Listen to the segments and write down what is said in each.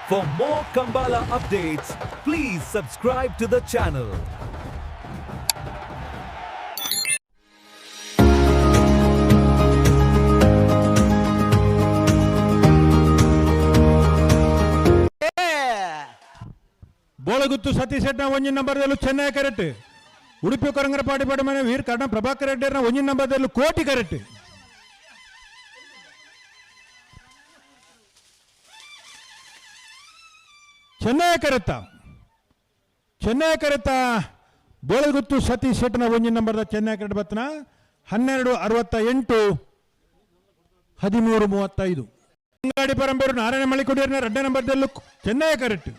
For more Kambala updates, please subscribe to the channel. Bolaguttu Satish ಶೆಟ್ನ ಒಂಜಿ ನಂಬರ್ದಲ್ಲೂ Chennai correct. Udupi Korangarapadi ಪಡಮನೆ ವೀರ್ ಕರ್ಣ ಪ್ರಭಾಕರ್ ರೆಡ್ಡಿಯರ್ನ ಒಂಜಿ ನಂಬರ್ದಲ್ಲೂ ಕೋಟಿ correct. Chennai ಕರೆತ್ತ, Chennai ಕರೆತ್ತ. ಬೋಳಗುತ್ತು Satish ಶೆಟ್ನ ಒಂಜಿ ನಂಬರ್ದ Chennai correct ಬತ್ತನ 12:68, 13:35. Angadi ಪರಂಪರೆ ನಾರಾಯಣ ಮಳಿಕೊಡಿಯರ್ನ ಎರಡನೇ ನಂಬರ್ದಲ್ಲೂ ಚೆನ್ನೈ ಕರೆಕ್ಟ್.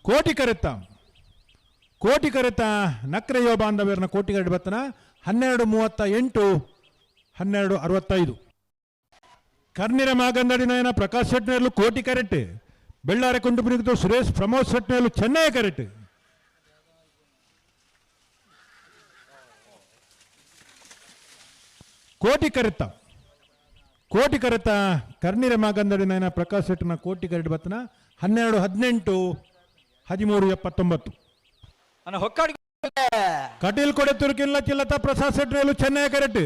ಕೋಟಿ ಕರೆತ್ತ, ಕೋಟಿ ಕರೆತ. ನಕ್ರೆಯೋ ಬಾಂಧವ್ಯರನ್ನ ಕೋಟಿ ಕರೆಟ್ ಬತ್ತನ 12:38, 12:65. ಕರ್ನಿರ ಮಾಗಂದಡಿ ನಯನ ಪ್ರಕಾಶ್ ಶೆಟ್ನಲ್ಲೂ ಕೋಟಿ ಕರೆಕ್ಟ್. ಬೆಳ್ಳಾರೆ ಕುಂಟುಪುನಿಗಿತು ಸುರೇಶ್ ಪ್ರಮೋದ್ ಶೆಟ್ನಲ್ಲೂ ಚೆನ್ನೈ ಕರೆಕ್ಟ್. ಕೋಟಿ ಕರೆತ್ತ, ಕೋಟಿ ಕರೆತ. ಕರ್ನಿರ ಮಾಗಂದಡಿ ನಯನ ಪ್ರಕಾಶ್ ಶೆಟ್ನ ಕೋಟಿ ಕರೆಟ್ ಬತ್ತನ 12:18, 13:79. ಅಣ್ಣ ಹೊಕ್ಕಾಡಿ. ಕಟೀಲ್ ಕೊಡೆತ್ತೂರು ಕಿಲ್ಲ ಚಿಲ್ಲತ ಪ್ರಸಾದ್ ಶೆಟ್ನಲ್ಲೂ ಚೆನ್ನೈ ಕರೆಕ್ಟ್.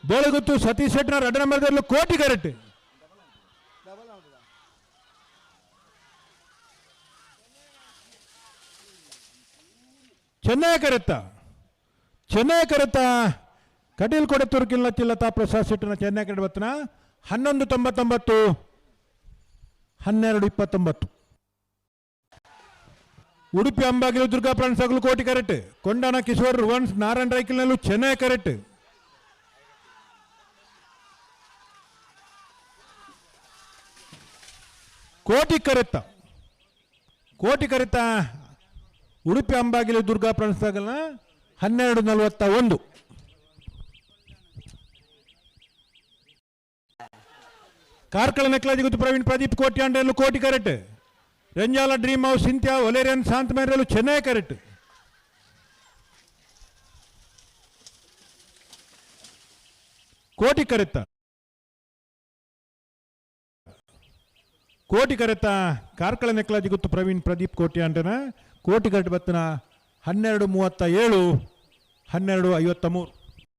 ಬೋಳಗುತ್ತು ಸತೀಶ್ ಶೆಟ್ನ ಎರಡು ನಂಬರ್ದಲ್ಲೂ ಕೋಟಿ ಕರೆಕ್ಟ್. ಚೆನ್ನೈ ಕರೆತ್ತ, ಚೆನ್ನೈ ಕರೆತ್ತ. ಕಟೀಲ್ ಕೊಡೆತ್ತೂರು ಕಿಲ್ಲ ಚಿಲ್ಲತ ಪ್ರಸಾದ್ ಶೆಟ್ನ ಚೆನ್ನೈ ಕರೆಕ್ಟ್ ಬತ್ತನ 11:99, 12:29. ಉಡುಪಿ ಅಂಬಾಗಿಲು ದುರ್ಗಾ ಪ್ರಾಣಸಾಗಲು ಕೋಟಿ ಕರೆಕ್ಟ್. ಕೊಂಡಾಣ ಕಿಶೋರ್ ರುವನ್ಸ್ ನಾರಾಯಣ ರೈಕಲ್ನಲ್ಲೂ ಚೆನ್ನೈ ಕರೆಕ್ಟ್. ಕೋಟಿ ಕರೆತ್ತ, ಕೋಟಿ ಕರೆತ. ಉಡುಪಿ ಅಂಬಾಗಿಲು ದುರ್ಗಾ ಪ್ರಾಣಸಾಗಲ್ನ 12:41. ಕಾರ್ಕಳ ನೆಕ್ಲಾಜಿ ಗುತ್ತು ಪ್ರವೀಣ್ ಪ್ರದೀಪ್ ಕೋಟಿ ಅಂಡೇಲು ಕೋಟಿ ಕರೆಕ್ಟ್. ರೆಂಜಾಲ ಡ್ರೀಮ್ ಹೌಸ್ ಸಿಂತ್ಯಾ ಒಲೇರಿಯನ್ ಶಾಂತ ಮೇರಲು ಚೆನ್ನೈ ಕರೆಕ್ಟ್. ಕೋಟಿ ಕರೆತ್ತ, ಕೋಟಿ ಕರೆತ. ಕಾರ್ಕಳ ನೆಕ್ಲಾಜಿ ಗುತ್ತು ಪ್ರವೀಣ್ ಪ್ರದೀಪ್ ಕೋಟಿ ಅಂಟನ ಕೋಟಿ ಕರೆಕ್ಟ್ ಬತ್ತನ 12:37, 12:53.